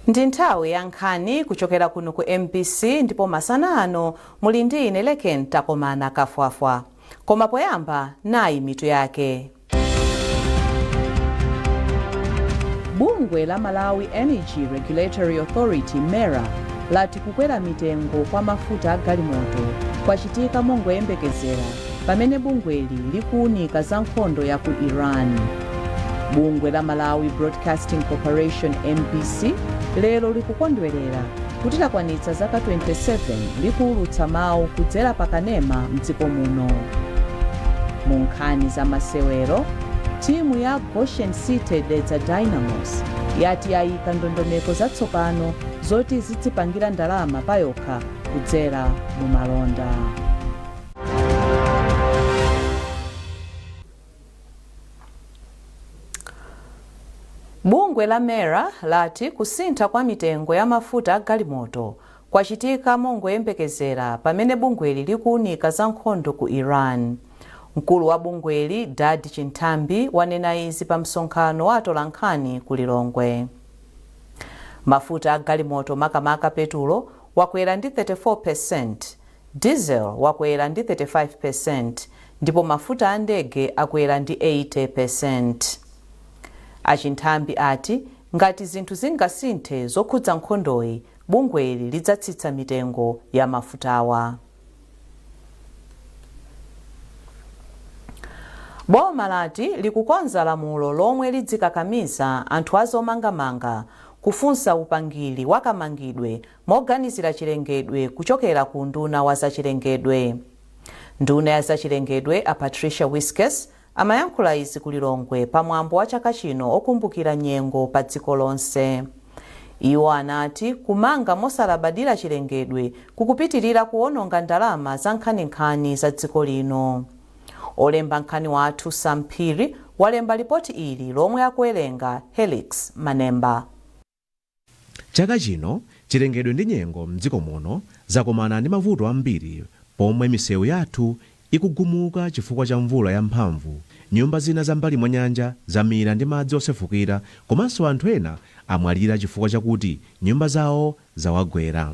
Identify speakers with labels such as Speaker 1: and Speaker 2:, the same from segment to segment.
Speaker 1: Ndi nthawi ya nkhani kuchokera kuno ku MBC, ndipo masana ano muli ndi ine Leken Takomana Kafwafwa. Koma poyamba, nayi mitu yake. Bungwe la Malawi Energy Regulatory Authority, MERA, lati kukwera mitengo kwa mafuta a galimoto kwachitika mongoyembekezera pamene bungweli likuunika za nkhondo ya ku Iran. Bungwe la Malawi Broadcasting Corporation, MBC, lero likukondwerera kuti lakwanitsa zaka 27 likuwulutsa mawu kudzera pakanema mdziko muno. Mu nkhani za masewero, timu ya Goshen City Dedza Dynamos yati yayika ndondomeko zatsopano zoti zidzipangira ndalama payokha kudzera mu malonda. Bungwe la MERA lati kusintha kwa mitengo ya mafuta a galimoto kwachitika mongoyembekezera pamene bungweli likuunika za nkhondo ku Iran. Mkulu wa bungweli, Dadi Chinthambi, wanena izi pa msonkhano wa atolankhani ku Lilongwe. Mafuta a galimoto, makamaka petulo, wakwera ndi 34%, diesel wakwera ndi 35%, ndipo mafuta a ndege akwera ndi 80%. Achinthambi ati ngati zinthu zingasinthe zokhudza nkhondoyi, bungweli lidzatsitsa mitengo ya mafutawa. Boma lati likukonza lamulo lomwe lidzikakamiza anthu azomangamanga kufunsa upangiri wa kamangidwe moganizira chilengedwe kuchokera ku unduna wa zachilengedwe. Nduna ya zachilengedwe, a Patricia Wiskes, amayankhula izi ku Lilongwe pamwambo wa chaka chino okumbukira nyengo pa dziko lonse. Iwo anati kumanga mosalabadira chilengedwe kukupitirira kuwononga ndalama za nkhaninkhani za dziko lino. Olemba nkhani wathu Sam Phiri walemba lipoti ili lomwe akuwerenga Helix Manemba.
Speaker 2: Chaka chino chilengedwe ndi nyengo mdziko muno zakumana ndi mavuto ambiri, pomwe misewu yathu ikugumuka chifukwa cha mvula yamphamvu, nyumba zina za mbali mwa nyanja zamira ndi madzi osefukira, komanso anthu ena amwalira chifukwa chakuti nyumba zawo zawagwera.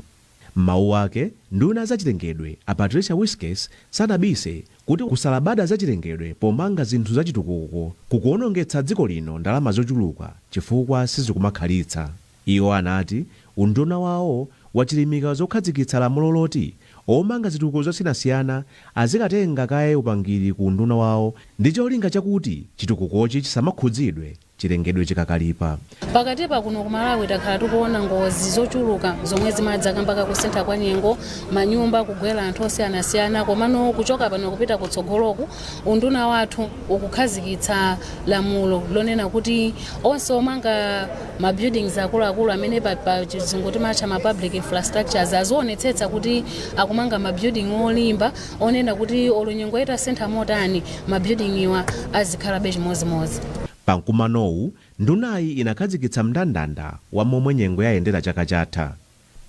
Speaker 2: M'mawu ake, nduna ya zachilengedwe a Patricia Wiskes sanabise kuti kusalabada zachilengedwe pomanga zinthu zachitukuko kukuonongetsa dziko lino ndalama zochuluka chifukwa sizikumakhalitsa. Iwo anati unduna wawo wachilimika zokhazikitsa lamulo loti omanga zitukuko zosiyanasiyana azikatenga kaye upangiri ku unduna wawo ndi cholinga chakuti chitukukochi chisamakhudzidwe chilengedwe chikakalipa.
Speaker 3: Pakatipa kuno ku Malawi takhala tikuona ngozi zochuluka zomwe zimadza kamba kakusintha kwa nyengo, manyumba kugwera anthu osiyanasiyana. Komano kuchoka pano kupita kutsogoloku, unduna wathu ukukhazikitsa lamulo lonena kuti onse omanga ma buildings akuluakulu amene pa chizungu timatcha ma public infrastructures azionetsetsa kuti akumanga ma building olimba, onena kuti olo nyengo itasintha motani, ma building iwa azikhalabe chimodzimodzi.
Speaker 2: Pa mkumanowu, ndunayi inakhazikitsa mndandanda wa momwe nyengo yayendera chaka chatha.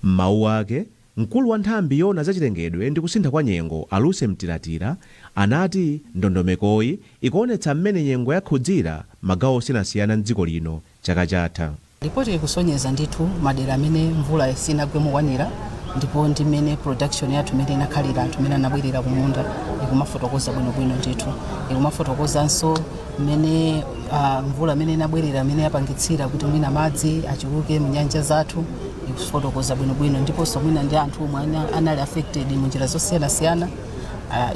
Speaker 2: M'mawu ake, mkulu wa nthambi yoona zachilengedwe ndi kusintha kwa nyengo, a Lucy Mtilatila, anati ndondomekoyi ikuonetsa mmene nyengo yakhudzira magawo osiyanasiyana mdziko lino chaka chatha.
Speaker 4: Ripoti ikusonyeza ndithu madera amene mvula sinagwe mokwanira, ndipo ndi mmene production yathu imene inakhalira, anthu mmene anabwerera kumunda, ikumafotokoza bwinobwino ndithu. Ikumafotokozanso mmene mvula imene inabwerera, imene yapangitsira kuti mwina madzi achuluke mu nyanja zathu, ikufotokoza bwinobwino, ndiponso mwina ndi anthu omwe anali affected mu njira zosiyanasiyana,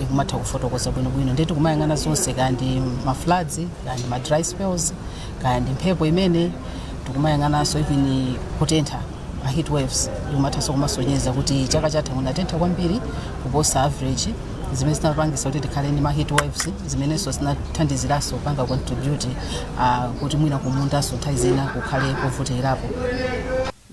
Speaker 4: ikumatha kufotokoza bwinobwino. Ndiye tikumayang'ana zonse, kaya ndi ma floods, kaya ndi ma dry spells, kaya ndi mphepo imene tikumayang'ananso, even kutentha, ma heat waves, ikumathanso kumasonyeza kuti chaka chatha kunatentha kwambiri kuposa average, zimene zinapangisa kuti tikhale ndi ma heat waves, zimenenso zinathandiziranso kupanga contribute kuti mwina kumundanso nthawi zina kukhale kovutirapo.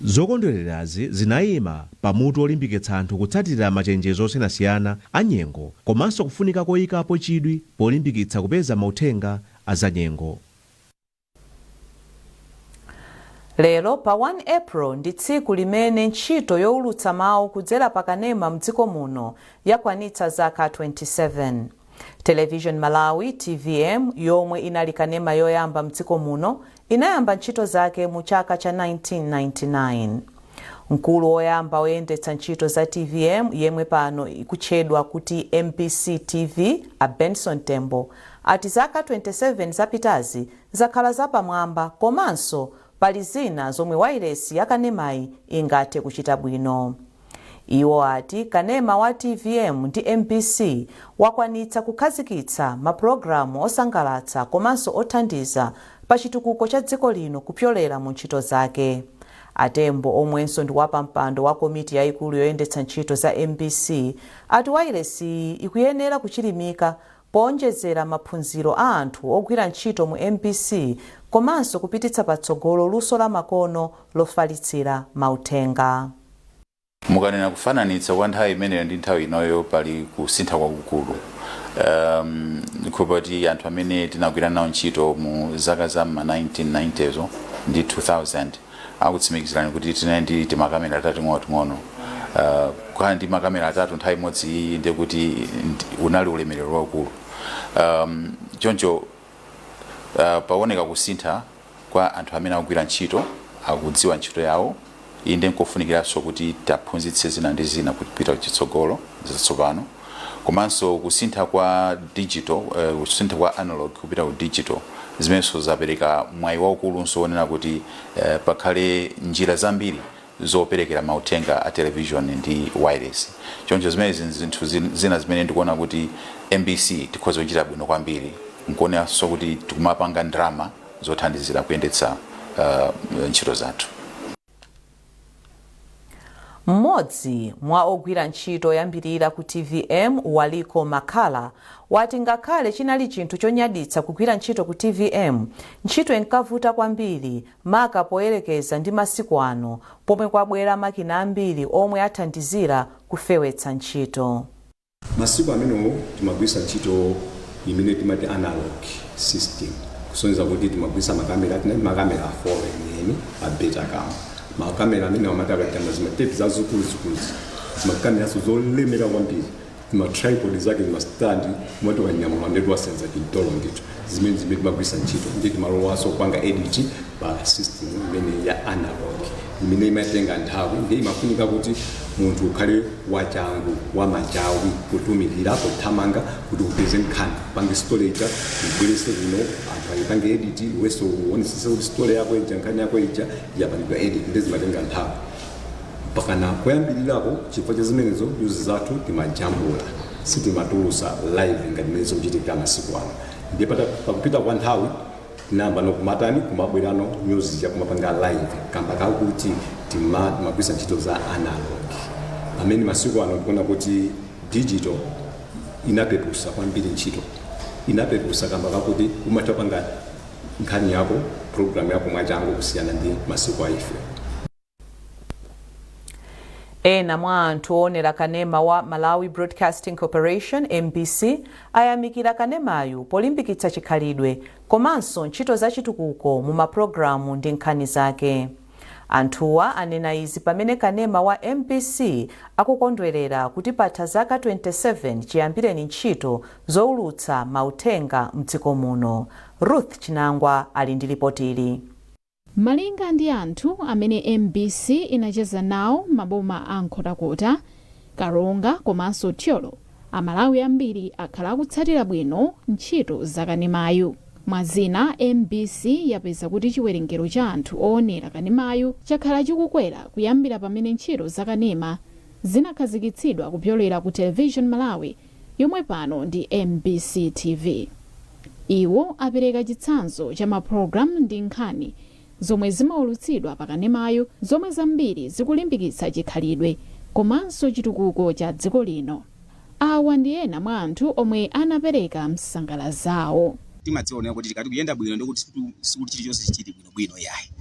Speaker 2: Zokondwererazi zinayima pamutu olimbikitsa anthu kutsatira machenjezo osiyanasiyana a nyengo komanso kufunika koyikapo chidwi polimbikitsa kupeza mauthenga a zanyengo.
Speaker 1: Lero pa 1 April ndi tsiku limene ntchito yowulutsa mawu kudzera pakanema mdziko muno yakwanitsa zaka 27. Television Malawi, TVM, yomwe inali kanema yoyamba mdziko muno, inayamba ntchito zake mu chaka cha 1999. Mkulu woyamba woyendetsa ntchito za TVM, yemwe pano ikutchedwa kuti MBC TV, a Benson Tembo, ati zaka 27 zapitazi zakhala zapamwamba komanso pali zina zomwe wailesi yakanemayi ingathe kuchita bwino. Iwo ati kanema wa TVM ndi MBC wakwanitsa kukhazikitsa mapulogalamu osangalatsa komanso othandiza pa chitukuko cha dziko lino kupyolera mu ntchito zake. Atembo, omwenso ndi wapampando wa komiti yayikulu yoyendetsa ntchito za MBC, ati wailesiyi ikuyenera kuchilimika powonjezera maphunziro a anthu ogwira ntchito mu MBC komanso kupititsa patsogolo luso la makono lofalitsira mauthenga.
Speaker 5: Mukanena kufananitsa kwa nthawi imeneyo ndi nthawi inoyo, pali kusintha kwakukulu. Ndikhulupirira kuti anthu amene tinagwira nawo ntchito mu zaka za ma 1990s ndi 2000 akutsimikizirani kuti tinali ndi timakamera tating'onoting'ono. Kukhala ndi makamera atatu nthawi imodzi iyi ndiye kuti unali ulemerero waukulu. Choncho paoneka kusintha kwa anthu amene akugwira ntchito, akudziwa ntchito yawo. Inde, nkofunikiranso kuti taphunzitse zina ndi zina kupita chitsogolo zatsopano, komanso kusintha kwa digital, kusintha kwa analog kupita ku digital, zimenso zapereka mwayi waukulunso wonena kuti pakhale njira zambiri zoperekera mauthenga a television ndi wireless. Choncho zimenezi zinthu zina zimene ndikuona kuti MBC tikhoza kuchita bwino kwambiri, nkuonanso kuti tikumapanga ndalama zothandizira kuyendetsa ntchito zathu.
Speaker 1: Mmodzi mwa ogwira ntchito oyambirira ku TVM, Waliko Makhala, wati ngakhale chinali chinthu chonyaditsa kugwira ntchito ku TVM, ntchito inkavuta kwambiri, maka poyerekeza ndi masiku ano pomwe kwabwera makina ambiri omwe athandizira kufewetsa ntchito.
Speaker 6: Masiku amenewo timagwisa ntchito imene timati analog system, kusonyeza kuti timagwisa makamera. Tinali makamera a 4 enieni a Betacam. Makamera amene amati akajamba zimatepi zazikuluzikuluzi, zimakameraso zolemera kwambiri, zima tripod zake, zima stand, kumati ukanyamula ndetu wasenza chintolo ndithu. Zimene timagwisa ntchito ndi timalowanso kupanga edit pa system imene ya analog, imene imatenga nthawi, ndi imafunika kuti munthu ukhale wachangu, wamachawi, kutumikira kuthamanga kuti upeze nkhani, pange storage, ubwerese kuno, anthu ayipange edit, iwenso uonesese kuti story yako ija, nkhani yako ija yapangidwa edit. Ndi zimatenga nthawi mpakana kuyambirirako. Chifukwa cha zimenezo, news zathu timajambula, sitimatulusa live ngati mmene zikuchitikira masiku ano. Ndiye pakupita kwa nthawi tinayamba nokumatani, kumabwerano news ya kumapanga live, kamba kakuti timagwisa ntchito za analog, pamene masiku ano tikuona kuti digital inapepusa kwambiri ntchito. Inapepusa kamba kakuti umatha panga nkhani yako, program yako mwachangu kusiyana ndi masiku a ife.
Speaker 1: Ena mwa anthu oonera kanema wa Malawi Broadcasting Corporation, MBC, ayamikira kanemayu polimbikitsa chikhalidwe komanso ntchito zachitukuko mu mapulogalamu ndi nkhani zake. Anthuwa anena izi pamene kanema wa MBC akukondwerera kuti patha zaka 27 chiyambireni ntchito zowulutsa mauthenga mdziko muno. Ruth Chinangwa ali ndi lipotili.
Speaker 7: Malinga ndi anthu amene MBC inacheza nawo maboma a Nkhotakota, Karonga komanso Thyolo, Amalawi ambiri akhala akutsatira bwino ntchito zakanemayu. Mwazina, MBC yapeza kuti chiwerengero cha anthu oonera kanemayu chakhala chikukwera kuyambira pamene ntchito zakanema zinakhazikitsidwa kupyolera ku Television Malawi, yomwe pano ndi MBC TV. Iwo apereka chitsanzo cha mapulogalamu ndi nkhani zomwe zimaulutsidwa pakanemayu, zomwe zambiri zikulimbikitsa chikhalidwe komanso chitukuko cha dziko lino. Awa ndi ena mwa anthu omwe anapereka msangala zawo.
Speaker 8: Timadzionera kuti tikati kuyenda bwino ndikuti sikuti chilichonse chichiti bwinobwino, yayi.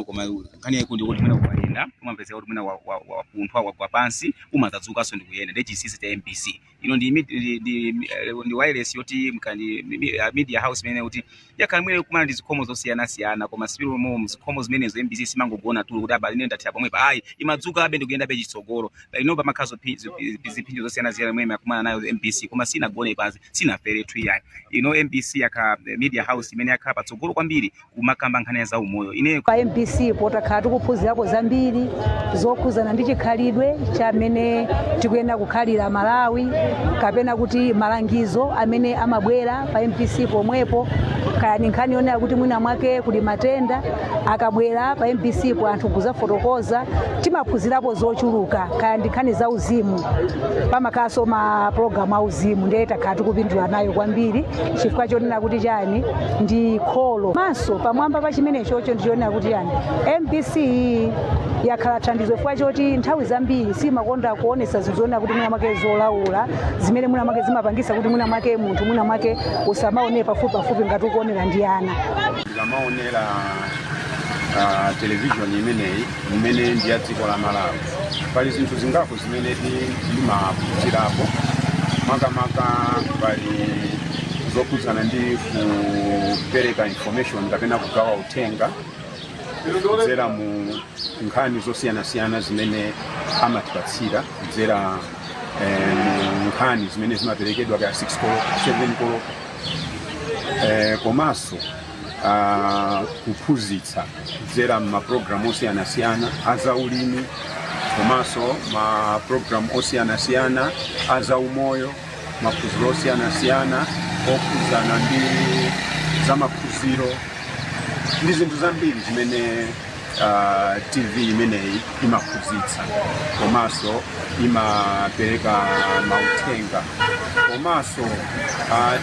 Speaker 8: Koma nkhani yaikulu ndikuti mwina ukayenda umapezeka kuti mwina wapunthwa, wagwa pansi, umadzadzukanso ndikuyenda. Ndi chinsinsi cha MBC ino ndi wireless yoti mkandi media house imene kuti yakhala mwene kumana ndi zikhomo zosiyanasiyana, koma sipilo mo zikhomo zimenezo MBC simangogona tulo kuti aba ine ndathera pomwepa, ayi, imadzuka abe ndikuyenda be chitsogolo. Ino pamakhazo ziphinjo zosiyanasiyana imene yakumana nayo MBC, koma sinagone pansi, sinaferetu iyayi. MBC yakhala media house imene yakhala patsogolo kwambiri kumakamba nkhani za umoyo ine.
Speaker 9: Pa MBC potakhala tikuphunzirapo zambiri zokhuzana ndi chikhalidwe chamene tikuyenera kukhalira Malawi, kapena kuti malangizo amene amabwera pa MBC pomwepo, kaya ni nkhani yonena kuti mwina mwake kuli matenda, akabwera pa MBC po anthu kuzafotokoza, timaphunzirapo zochuluka. Kaya ndi nkhani za uzimu, pamakhalanso ma program auzimu. Ndiye takhala tikupindula nayo kwambiri chifukwa chonena kuti chani, ndi kholo maso pamwamba pa chimene chocho. Ndichonena kuti chani, MBC yakhala thandizo chifukwa choti nthawi zambiri simakonda kuonesa zinthu zonena kuti mwina mwake zolaula, zimene mwina mwake zimapangisa kuti mwina mwake munthu mwina mwake usamaonere pafupi pafupi ngati ukuonera ndi ana.
Speaker 10: Ndikamaonera television imeneyi imene ndi ya dziko la Malawi, pali zinthu zingapo zimene ndimaphunzirapo. Makamaka pali zokhudzana ndi kupereka information kapena kugawa uthenga kudzera mu nkhani zosiyanasiyana zimene amatipatsira kudzera mu nkhani zimene zimaperekedwa kaya 6 koloko, 7 koloko, komanso kuphunzitsa kudzera mapulogalamu osiyanasiyana azaulimi, komanso mapulogalamu osiyanasiyana azaumoyo, maphunziro osiyanasiyana okhudzana ndi zamaphunziro ndi zinthu zambiri zimene TV imeneyi imaphunzitsa, komanso imapereka mauthenga, komanso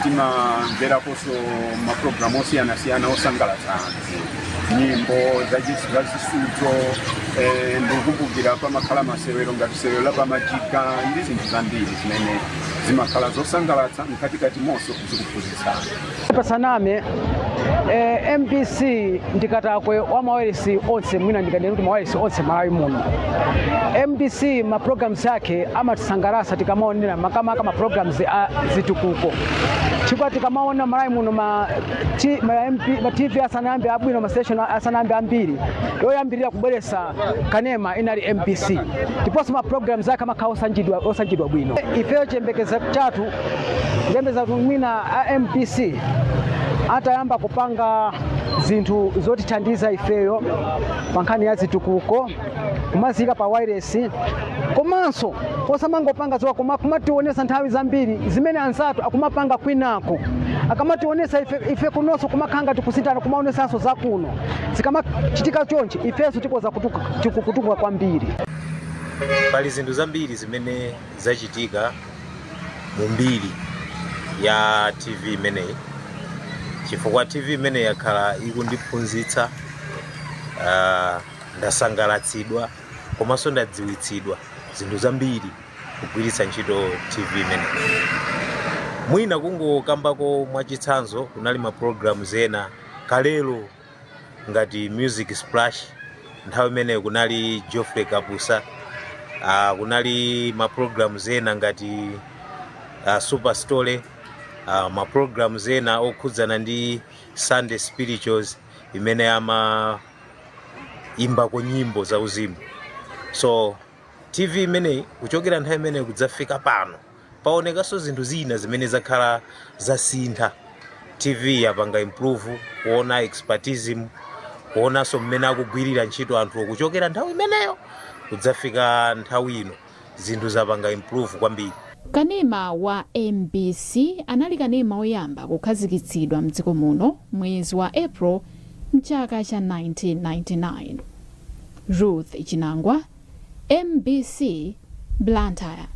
Speaker 10: timamveraponso mapulogalamu osiyanasiyana osangalatsa anthu, nyimbo zachisudzo, ndikukumbukira pamakhala masewero ngati sewero la pamajika ndi zinthu zambiri zimene zimakhala zosangalatsa, mkatikati monso zikuphunzitsana.
Speaker 11: Pasaname, MBC ndikatakwe wa mawayilesi onse, mwina ndikandeni kuti mawayilesi onse Malawi muno. MBC ma programs ake amatisangalatsa tikamaonera, makamaka ma programs a zitukuko, chifukwa tikamaona Malawi muno ma MP, ma TV asanayambe abwino, ma station asanayambe ambiri, yoyambirira kubweretsa kanema inali MBC, ndiponso ma programs ake amakhala osanjidwa bwino. Ifeyo chiyembekezo chathu kuyembeza kuti mwina a MBC atayamba kupanga zinthu zotithandiza ifeyo pa nkhani ya zitukuko, kumazika pa wireless, komanso osamangopanga zoka, koma kumationesa nthawi zambiri zimene anzathu akumapanga kwinako. Akamationesa ife kunonso kumakhala ngati kusintana, kumaonesanso zakuno. Zikamachitika chonchi, ifenso tikoza kutukuka kwambiri.
Speaker 12: Pali zinthu zambiri zimene zachitika mu mbiri ya TV imeneyi, chifukwa TV imeneyi yakhala ikundiphunzitsa, ndasangalatsidwa komanso ndadziwitsidwa zinthu zambiri kugwiritsa ntchito TV imeneyi. Mwina kungokambako mwachitsanzo, kunali ma programs ena kalelo ngati Music Splash, nthawi imeneyo kunali Geoffrey Kapusa, kunali ma programs ena ngati Super Story, ma programs ena okhudzana ndi Sunday Spirituals imene ama imbako nyimbo za uzimu. So TV imeneyi kuchokera nthawi imeneyi kudzafika pano, paonekanso zinthu zina zimene zakhala zasintha. TV yapanga improve, kuona expertism, kuonanso mmene akugwirira ntchito anthu kuchokera nthawi imeneyo kudzafika nthawi ino, zinthu zapanga improve kwambiri.
Speaker 7: Kanema wa MBC anali kanema oyamba kukhazikitsidwa mdziko muno mwezi wa April mchaka cha 1999. Ruth Chinangwa, MBC, Blantyre.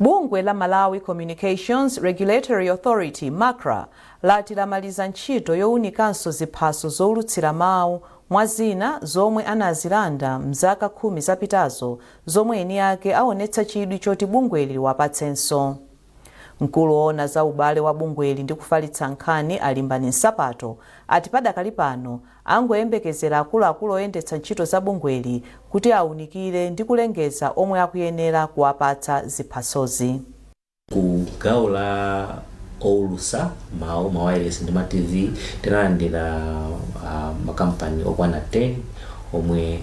Speaker 1: Bungwe la Malawi Communications Regulatory Authority, MACRA, lati lamaliza ntchito yowunikanso ziphaso zowulutsira mawu mwa zina zomwe anazilanda mzaka 10 zapitazo, zomwe eni ake aonetsa chidwi choti bungweli liwapatsenso. Mkulu woona za ubale wa bungweli ndi kufalitsa nkhani, Alimbani Nsapato, ati padakali pano angoyembekezera akuluakulu oyendetsa ntchito za bungweli kuti awunikire ndi kulengeza omwe akuyenera kuwapatsa ziphasozi.
Speaker 13: Ku gawo la oulusa mawu, ma wireless ndi ma TV, tinalandira makampani okwana 10 omwe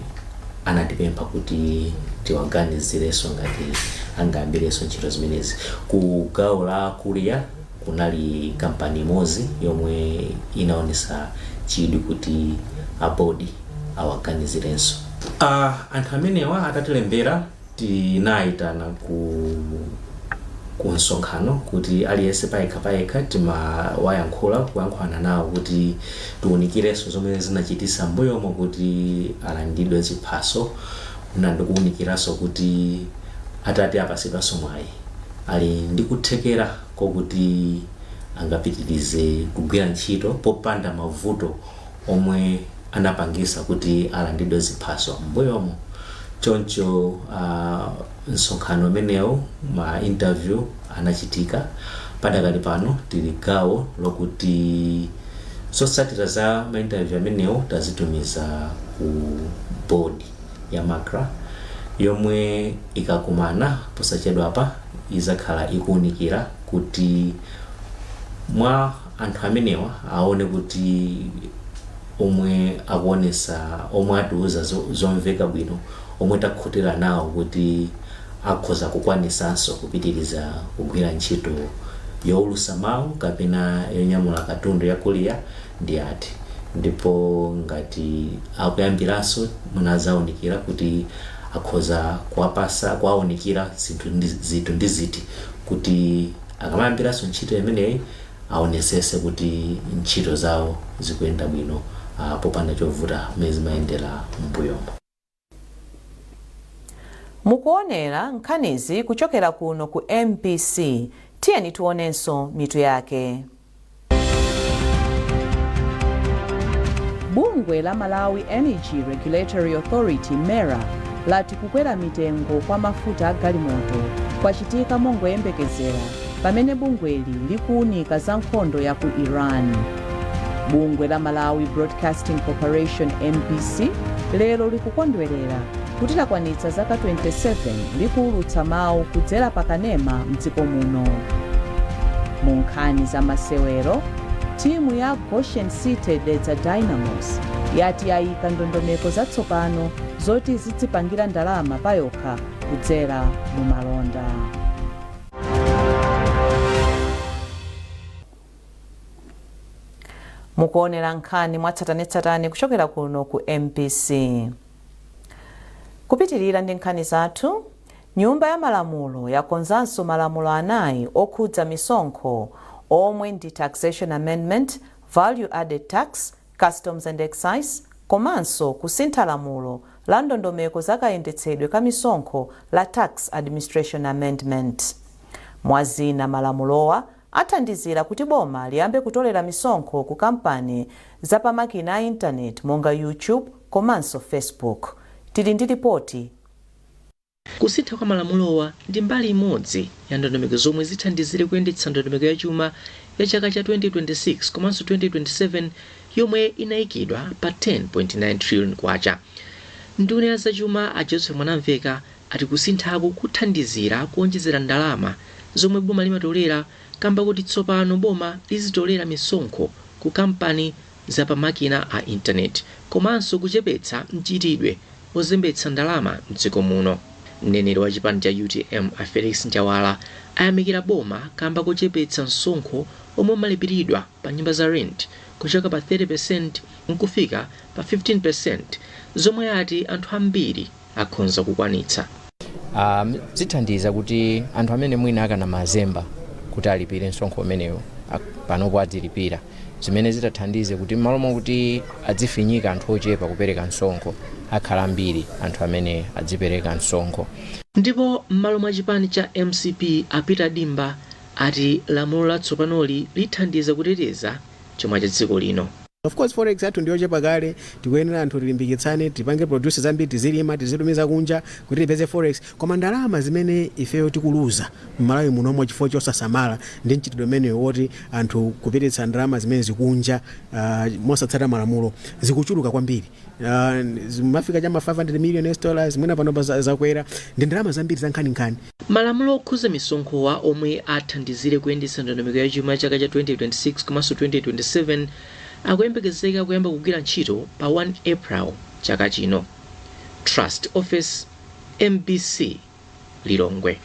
Speaker 13: anatipempha kuti tiwaganizirenso ngati angayambirenso ntchito zimenezi. Ku gawo la courier kunali kampani imodzi yomwe inaonesa chidwi kuti a board awaganizirenso. Anthu amenewa atatilembera, tinayitana ku msonkhano kuti aliyense payekha payekha timawayankhula, kuyankhulana nawo kuti tiwunikirenso zomwe zinachitisa mbuyomo kuti alandidwe ziphaso, na ndikuwunikiranso kuti atati apasidwanso mwayi ali ndi kuthekera kokuti angapitirize kugwira ntchito popanda mavuto omwe anapangisa kuti alandidwe ziphaso mbuyomo. Choncho msonkhano umenewu, ma interview anachitika. Padakali pano tili gawo lokuti zotsatira za ma interview amenewo tazitumiza ku board ya MACRA, yomwe ikakumana posachedwapa izakhala ikuwunikira kuti mwa anthu amenewa aone kuti omwe akuonesa, omwe atiuza zomveka bwino, omwe takhutira nawo kuti akhoza kukwanisanso kupitiriza kugwira ntchito yowulusa mawu kapena yonyamula katundu ya courier ndi ati, ndipo ngati akuyambiranso munazawunikira kuti akhoza kuwapasa, kuwawunikira zinthu ndi zinthu ndi ziti kuti akamayambiranso ntchito imeneyi aonesese kuti ntchito zawo zikuyenda bwino popanda chovuta mmene zimayendera m'mbuyomo.
Speaker 1: Mukuonera nkhanizi kuchokera kuno ku MBC. Tiyeni tionenso mitu yake. Bungwe la Malawi Energy Regulatory Authority, MERA, lati kukwera mitengo kwa mafuta a galimoto kwachitika mongoyembekezera pamene bungweli likuwunika za nkhondo ya ku Iran. Bungwe la Malawi Broadcasting Corporation, MBC, lero likukondwerera kuti lakwanitsa zaka 27 likuwulutsa mawu kudzera pakanema mdziko muno. Mu nkhani za masewero, timu ya Goshen City Dedza Dynamos yati yayika ndondomeko zatsopano zoti zidzipangira ndalama payokha kudzera mu malonda. Mukuonera nkhani mwatsatanetsatane kuchokera kuno ku MBC. Kupitirira ndi nkhani zathu, Nyumba ya Malamulo yakonzanso malamulo anayi okhudza misonkho omwe ndi Taxation Amendment, Value Added Tax, Customs and Excise komanso kusintha lamulo la ndondomeko za kayendetsedwe ka misonkho la Tax Administration Amendment. Mwazina, malamulowa athandizira kuti boma liyambe kutolera misonkho ku kampani za pamakina a intaneti monga YouTube komanso Facebook. Tili ndi lipoti.
Speaker 14: Kusintha kwa malamulowa ndi mbali imodzi ya ndondomeko zomwe zithandizire kuyendetsa ndondomeko ya chuma ya chaka cha 2026 komanso 2027 yomwe inayikidwa pa K10.9 trillion. Nduna ya zachuma a Joseph Mwanamveka ati kusinthaku kuthandizira kuonjezera ndalama zomwe boma limatolera kamba kuti tsopano boma lizitolera misonkho ku kampani za pa makina a intaneti komanso kuchepetsa mchitidwe ozembetsa ndalama mdziko muno. Mneneri wa chipani cha utm a Felix Njawala ayamikira boma kamba kochepetsa msonkho omwe umalipiridwa pa nyumba za rent kuchoka pa 30% nkufika pa 15% zomwe ati anthu ambiri akhonza kukwanitsa.
Speaker 15: Zithandiza kuti anthu amene mwina akanamazemba kuti alipire msonkho umenewu panopo adzilipira, zimene zitathandize kuti m'malo mokuti adzifinyika anthu ochepa kupereka msonkho, akhala ambiri anthu amene adzipereka msonkho.
Speaker 14: Ndipo m'malo mwa chipani cha mcp a Peter Dimba ati lamulo latsopanoli lithandiza kuteteza chuma cha dziko lino.
Speaker 16: Of course, forex yathu ndiyochepa kale. Tikuyenera anthu tilimbikitsane, tipange produce zambiri, tizilima, tizitumiza kunja kuti tipeze forex. Koma ndalama zimene ifeyo tikuluza m'Malawi munomo chifukwa chosasamala ndi mchitidwe umeneyo woti anthu kupititsa ndalama zimene zikunja mosatsata malamulo zikuchuluka kwambiri. Zimafika chama 500 million US dollars, mwina panopa zakwera, ndi ndalama zambiri zankhaninkhani.
Speaker 14: Malamulo okhuza misonkhowa omwe athandizire kuyendetsa ndondomeko ya chuma chaka cha 2026 komanso 2027 akuyembekezeka kuyamba kugwira ntchito pa 1 April chaka chino. Trust Office, MBC, Lilongwe.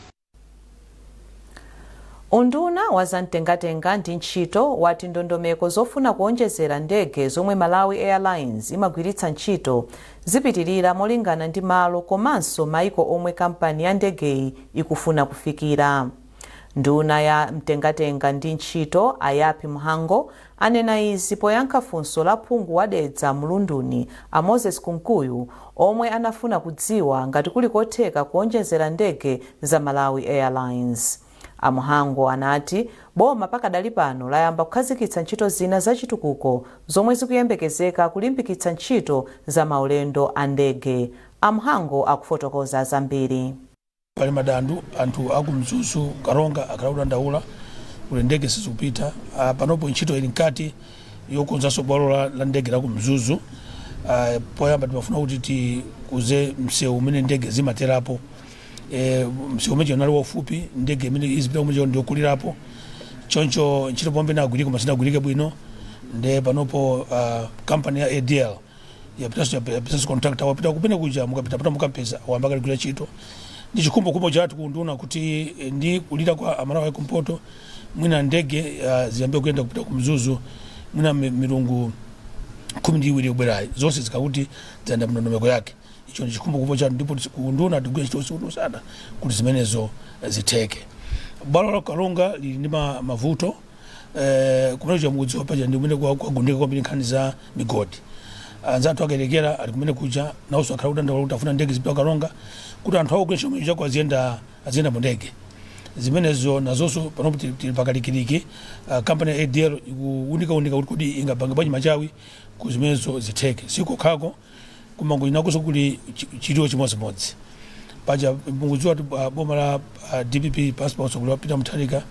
Speaker 1: Unduna wa zamtengatenga ndi ntchito wati ndondomeko zofuna kuonjezera ndege zomwe Malawi Airlines imagwiritsa ntchito zipitirira molingana ndi malo komanso maiko omwe kampani ya ndegeyi ikufuna kufikira. Nduna ya mtengatenga ndi ntchito, a Jappie Mhango, anena izi poyankha funso la phungu wa Dedza Mulunduni, a Moses Kunkuyu, omwe anafuna kudziwa ngati kuli kotheka kuonjezera ndege za Malawi Airlines. A Mhango anati boma pakadali pano layamba kukhazikitsa ntchito zina zachitukuko zomwe zikuyembekezeka kulimbikitsa ntchito za maulendo a ndege. A Mhango akufotokoza zambiri.
Speaker 17: Pali madandu, anthu aku Mzuzu, Karonga akhala kudandaula kuti ndege sizikupita. Panopo ntchito ili mkati yokonzanso bwalo la ndege la ku Mzuzu. Poyamba timafuna kuti tikuze msewu umene ndege zimaterapo. Msewu umene unali wafupi, ndege imene izipita kumene ndiyokulirapo, choncho ntchito pomwe inagwirika koma sinagwirike bwino. Nde panopo kampani ya ADL yapitanso, yapitanso contractor wapita kumene kuja. Mukapita pano mukampeza wamba kaligwira ntchito. Ndi chikhumbokhumbo chathu kunduna kuti ndi kulira kwa Amalawi kumpoto, mwina ndege ziyambe kuyenda kupita ku Mzuzu mwina milungu 12 yobwerayi, zonse zikakuti zayenda mndondomeko yake. Icho ndi chikhumbokhumbo chathu, ndipo kunduna tigwira ntchito usiku ndi usana kuti zimenezo zitheke. Bwalo la Karonga lili ndi mavuto. Kumene kuja mukudziwa paja ndi kumene kwagundika kwambiri nkhani za migodi. Anzathu a Kayelekera ali kumene kuja, nawonso akhala kudandaula kuti afuna ndege zipita Karonga kuti anthu awo kugwira ntchito chako aziyenda mu ndege zimenezo. Nazonso panopo tili pakalikiliki. Kampani ya ADL ikuwunikawunika kuti kodi ingapange bwanji machawi ku zimenezo zitheke. Sikokhako, kumangochi nakonso kuli chiliwo chimodzimodzi. Paja mukudziwa kuti boma la DPP pansi pa utsogoleri wa Peter Mutharika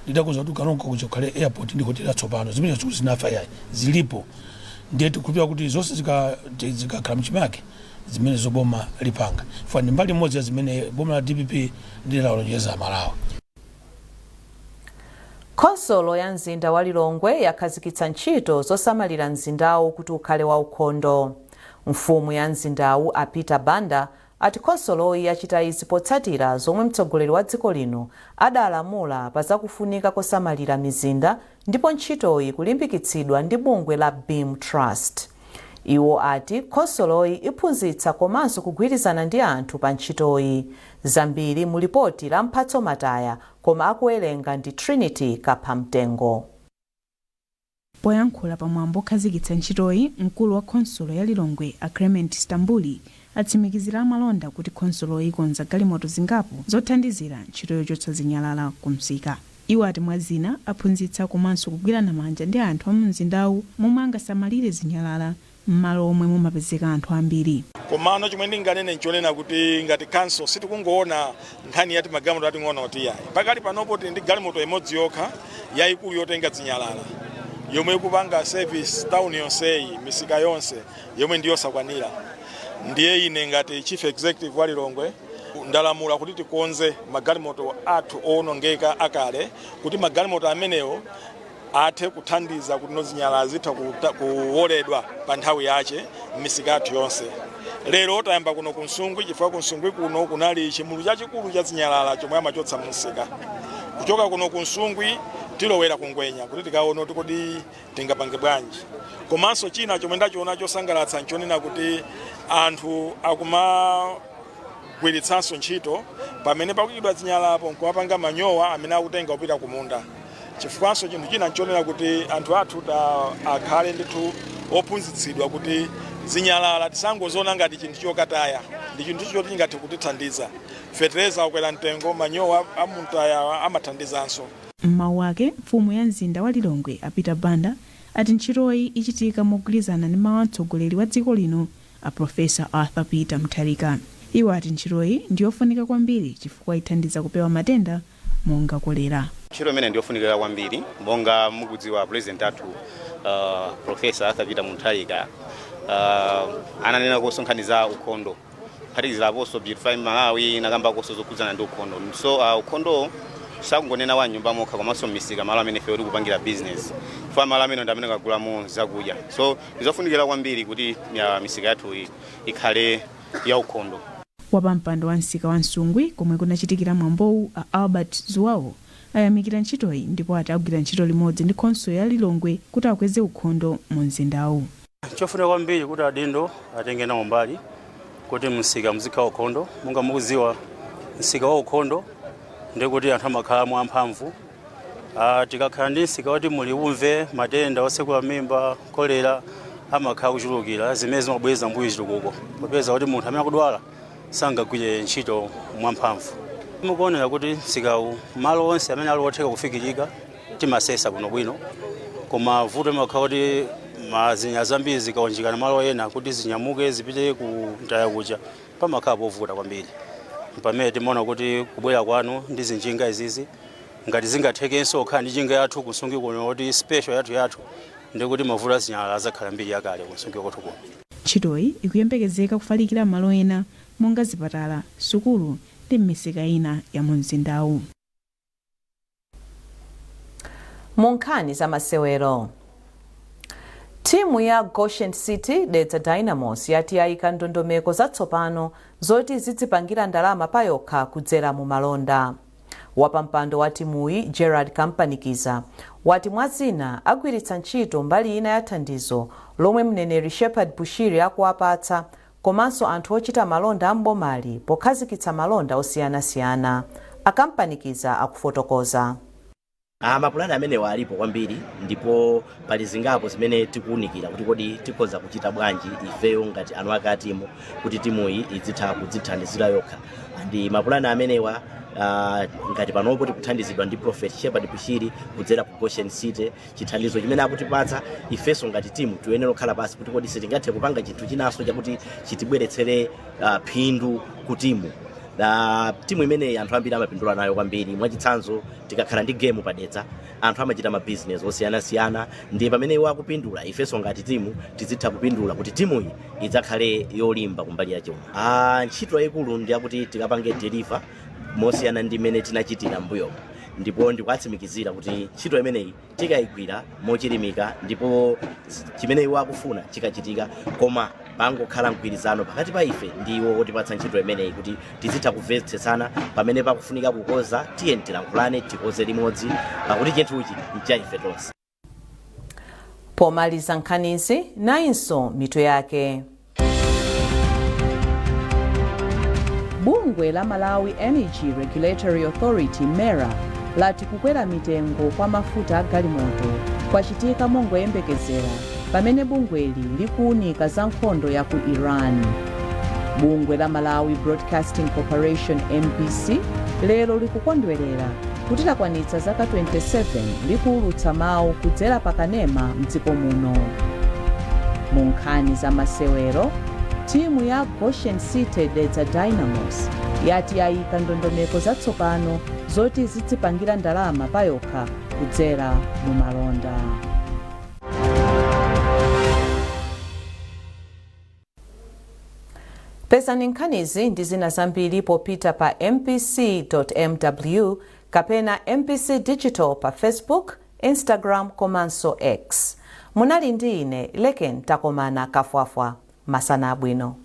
Speaker 17: lidakonza kuti Karonga kuja kukhale airport ndi hotela yatsopano. Zimene zikuti zinafa yayi, zilipo. Ndiye tikukhulupirira kuti zonse zikakhala mchimake, zimenezo boma lipanga fa ndi mbali imodzi ya zimene boma la DPP lidalonjeza Malawi.
Speaker 1: Khonsolo ya mzinda wa Lilongwe yakhazikitsa ntchito zosamalira mzindawu kuti ukhale waukhondo. Mfumu ya mzindawu, a Peter Banda, ati khonsoloyi yachita izi potsatira zomwe mtsogoleri wa dziko lino adalamula pa zakufunika kosamalira mizinda, ndipo ntchitoyi kulimbikitsidwa ndi bungwe la Beam Trust. Iwo ati khonsoloyi iphunzitsa komanso kugwirizana ndi anthu pa ntchitoyi. Zambiri mu lipoti la Mphatso Mataya, koma akuwerenga ndi Trinity Kaphamtengo.
Speaker 18: Poyankhula pamwambo okhazikitsa ntchitoyi, mkulu wa khonsolo ya Lilongwe, a Clement Stambuli, atsimikizira amalonda kuti khonsoloyi ikonza galimoto zingapo zothandizira ntchito yochotsa zinyalala ku msika. Iwo ati mwa zina aphunzitsa komanso kugwirana manja ndi anthu a mu mzindawu momwe angasamalire zinyalala m'malo omwe mumapezeka anthu ambiri.
Speaker 19: Komano chomwe ndinganene nchonena kuti ngati council sitikungoona nkhani yati magalimoto ating'ono tiyayi. Pakali panopo tili ndi galimoto imodzi yokha yayikulu yotenga zinyalala yomwe ikupanga service town yonseyi, misika yonse, yomwe ndiyosakwanira. Ndiye ine ngati chief executive wa Lilongwe ndalamula kuti tikonze magalimoto athu owonongeka akale, kuti magalimoto amenewo athe kuthandiza kuti no zinyalala zitha kuwoledwa pa nthawi yache m'misika yathu yonse. Lero tayamba kuno ku Nsungwi, chifukwa ku Nsungwi kuno kunali chimulu chachikulu cha zinyalala chomwe amachotsa mumsika. Kuchoka kuno ku Nsungwi tilowera ku Ngwenya kuti tikaone kuti kodi tingapange bwanji. Komanso china chomwe ndachiona chosangalatsa nchonena kuti anthu akumagwiritsanso ntchito pamene pakuyikidwa zinyalalapo nkumapanga manyowa amene akutenga kupita kumunda. Chifukwanso chinthu china nchonena kuti anthu athu akhale ndithu ophunzitsidwa kuti zinyalala tisangoziona ngati chinthu chokataya, ndi chinthu choti chingathe kutithandiza. Fetereza wakwera mtengo, manyowa amuntaya amathandizanso.
Speaker 18: M'mawu ake, mfumu ya mzinda wa Lilongwe, a Peter Banda, Ati ntchitoyi ichitika mogwirizana ndi mawu a mtsogoleri wa dziko lino a Professor Arthur Peter Mutharika. Iwo ati ntchitoyi ndiyofunika kwambiri chifukwa ithandiza kupewa matenda monga kolera.
Speaker 20: Ntchito imene ndiyofunikira kwambiri. Monga mukudziwa, President athu Professor Arthur Peter Mutharika ananena nkhani za ukhondo, kuphatikiziraponso Beautify Malawi inakambakonso zokhudzana ndi ukhondo. So ukhondo sakungonena wa nyumba mokha, komanso m'misika, malo amene ife tikupangira business, chifukwa malo amene ndi amene akagulamo zakudya. So ndizofunikira kwambiri kuti misika yathu ikhale ya ukhondo.
Speaker 18: Wapampando wa msika wa Nsungwi, komwe kunachitikira mwambowu, a Albert Zuwawo, ayamikira ntchitoyi ndipo ati agwira ntchito limodzi ndi khonsolo ya Lilongwe kuti akweze ukhondo mu mzindawu.
Speaker 21: Chofunika kwambiri kuti adindo atenge nawo mbali kuti msika muzikhala ukhondo. Monga mukudziwa, msika wa ukhondo ndikuti anthu amakhala amphamvu. Tikakhala ndi msika woti muli umve, matenda otsekula mimba, kolera amakhala kuchulukira, zimene zimabweza mbuyo chitukuko, popeza kuti munthu amene akudwala sangagwire ntchito mwamphamvu. Mukuonera kuti msikawu, malo onse amene ali otheka kufikirika timasesa bwinobwino, koma vuto imakhala kuti mazinya zambiri zikaunjikana malo ena, kuti zinyamuke zipite ku mtaya kuja pamakhala povuta kwambiri. Pamene timaona kuti kubwera kwanu ndi zinjinga izizi, ngati zingathekenso kukhala ndi njinga yathu ku Nsungwi kuno, kuti special yathu yathu, ndikuti mavuto azinyalala azakhala mbiri yakale ku Nsungwi kwathu kuno.
Speaker 18: Ntchitoyi ikuyembekezeka kufalikira malo ena monga zipatala, sukulu ndi m'misika ina ya mu mzindawu.
Speaker 1: Mu nkhani za masewero, timu ya Goshen City Dedza Dynamos yati yayika ndondomeko zatsopano zoti zidzipangira ndalama payokha kudzera mu malonda. Wapampando wa timuyi, Gerard Kampanikiza, wati mwazina agwiritsa ntchito mbali ina ya thandizo lomwe mneneri Shepherd Bushiri akuwapatsa, komanso anthu ochita malonda ambomali pokhazikitsa malonda osiyanasiyana. Akampanikiza akufotokoza.
Speaker 22: Mapulani amenewa alipo kwambiri, ndipo pali zingapo zimene tikuwunikira kuti kodi tikhoza kuchita bwanji ifeyo ngati anu ake a timu kuti timuyi idzitha kudzithandizira yokha. Ndi mapulani amenewa, ngati panopo tikuthandizidwa ndi Prophet Shepherd Bushiri kudzera ku Goshen City, chithandizo chimene akutipatsa, ifenso ngati timu tiyenera kukhala pasi kuti kodi sitingathe kupanga chinthu chinanso chakuti chitibweretsere phindu ku timu. Timu imeneyi anthu ambiri amapindula nayo kwambiri. Mwachitsanzo, tikakhala ndi game padedza, anthu amachita mabizinesi osiyanasiyana. Ndiye pamene iwo akupindula, ifenso ngati timu tizitha kupindula kuti timuyi idzakhale yolimba kumbali ya chuma. Ntchito yayikulu ndi yakuti tikapange deliver mosiyana ndi mmene tinachitira mbuyomo, ndipo ndikuatsimikizira kuti ntchito imeneyi tikayigwira mochilimika ndipo chimene iwo akufuna chikachitika, koma pangokhala mgwirizano pakati pa ife ndi iwo otipatsa ntchito imeneyi kuti tizitha kumvetsetsana. Pamene pakufunika kukoza, tiye tilankhulane, tikoze limodzi, pakuti chinthuchi ncha ife tonse.
Speaker 1: Pomaliza nkhanizi, nayinso mitu yake. Bungwe la Malawi Energy Regulatory Authority, MERA, lati kukwera mitengo kwa mafuta a galimoto kwachitika mongoyembekezera pamene bungweli likuwunika za nkhondo ya ku Iran. Bungwe la Malawi Broadcasting Corporation, MBC, lero likukondwerera kuti lakwanitsa zaka 27 likuwulutsa mawu kudzera pakanema mdziko muno. Mu nkhani za masewero, timu ya Goshen City Dedza Dynamos yati yayika ndondomeko zatsopano zoti zidzipangira ndalama payokha kudzera mu malonda. Pezani nkhanizi ndi zina zambiri popita pa mbc.mw kapena MBC Digital pa Facebook, Instagram komanso X. Munali ndi ine Leken Takomana Kafwafwa. Masana abwino.